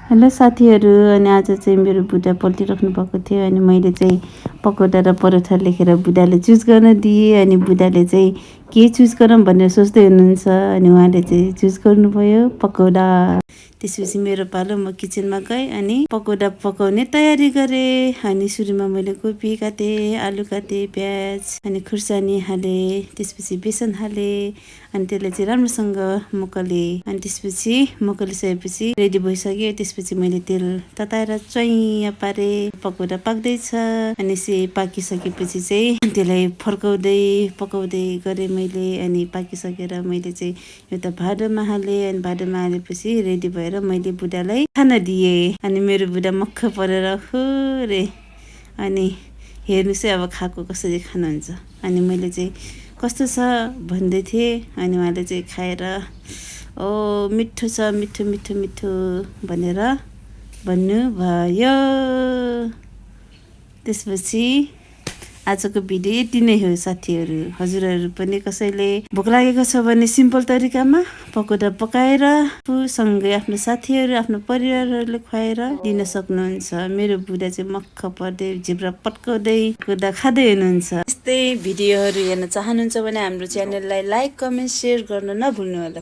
Hello साथीहरू। अनि आज चाहिँ मेरो बुढा पल्टिराख्नु भएको थियो अनि मैले चाहिँ पकौडा र परोठा लेखेर बुढाले चुज गर्न दिएँ। अनि बुढाले चाहिँ के चुज गरौँ भनेर सोच्दै हुनुहुन्छ अनि उहाँले चाहिँ चुज गर्नुभयो पकौडा। त्यसपछि मेरो पालो, म किचनमा गएँ अनि पकौडा पकाउने तयारी गरेँ। अनि सुरुमा मैले कोपी काटेँ, आलु काटेँ, प्याज अनि खुर्सानी हालेँ, त्यसपछि बेसन हालेँ अनि त्यसलाई चाहिँ राम्रोसँग मोकलेँ। अनि त्यसपछि मोकलिसकेपछि रेडी भइसक्यो। त्यसपछि मैले तेल तताएर चैया पारेँ। पकौडा पाक्दैछ अनि पाकिसकेपछि चाहिँ त्यसलाई फर्काउँदै पकाउँदै गरेँ मैले। अनि पाकिसकेर मैले चाहिँ एउटा भाँडोमा हालेँ अनि भाँडोमा हालेपछि रेडी भएर मैले बुढालाई खाना दिएँ। अनि मेरो बुढा मक्ख परेर रे अनि हेर्नुहोस् है अब खाएको कसरी खानुहुन्छ। अनि मैले चाहिँ कस्तो छ भन्दै थिएँ अनि उहाँले चाहिँ खाएर मिठो छ, मिठो मिठो मिठो भनेर भन्नुभयो। त्यसपछि आजको भिडियो यति नै हो साथीहरू। हजुरहरू पनि कसैले भोक लागेको छ भने सिम्पल तरिकामा पकौडा पकाएर आफूसँगै आफ्नो साथीहरू, आफ्नो परिवारहरूले खुवाएर दिन सक्नुहुन्छ। मेरो बुढा चाहिँ मक्ख पर्दै झिब्रा पट्काउँदै पकौडा खाँदै हुनुहुन्छ। यस्तै भिडियोहरू हेर्न चाहनुहुन्छ भने हाम्रो च्यानललाई लाइक, कमेन्ट, सेयर गर्न नभुल्नु होला।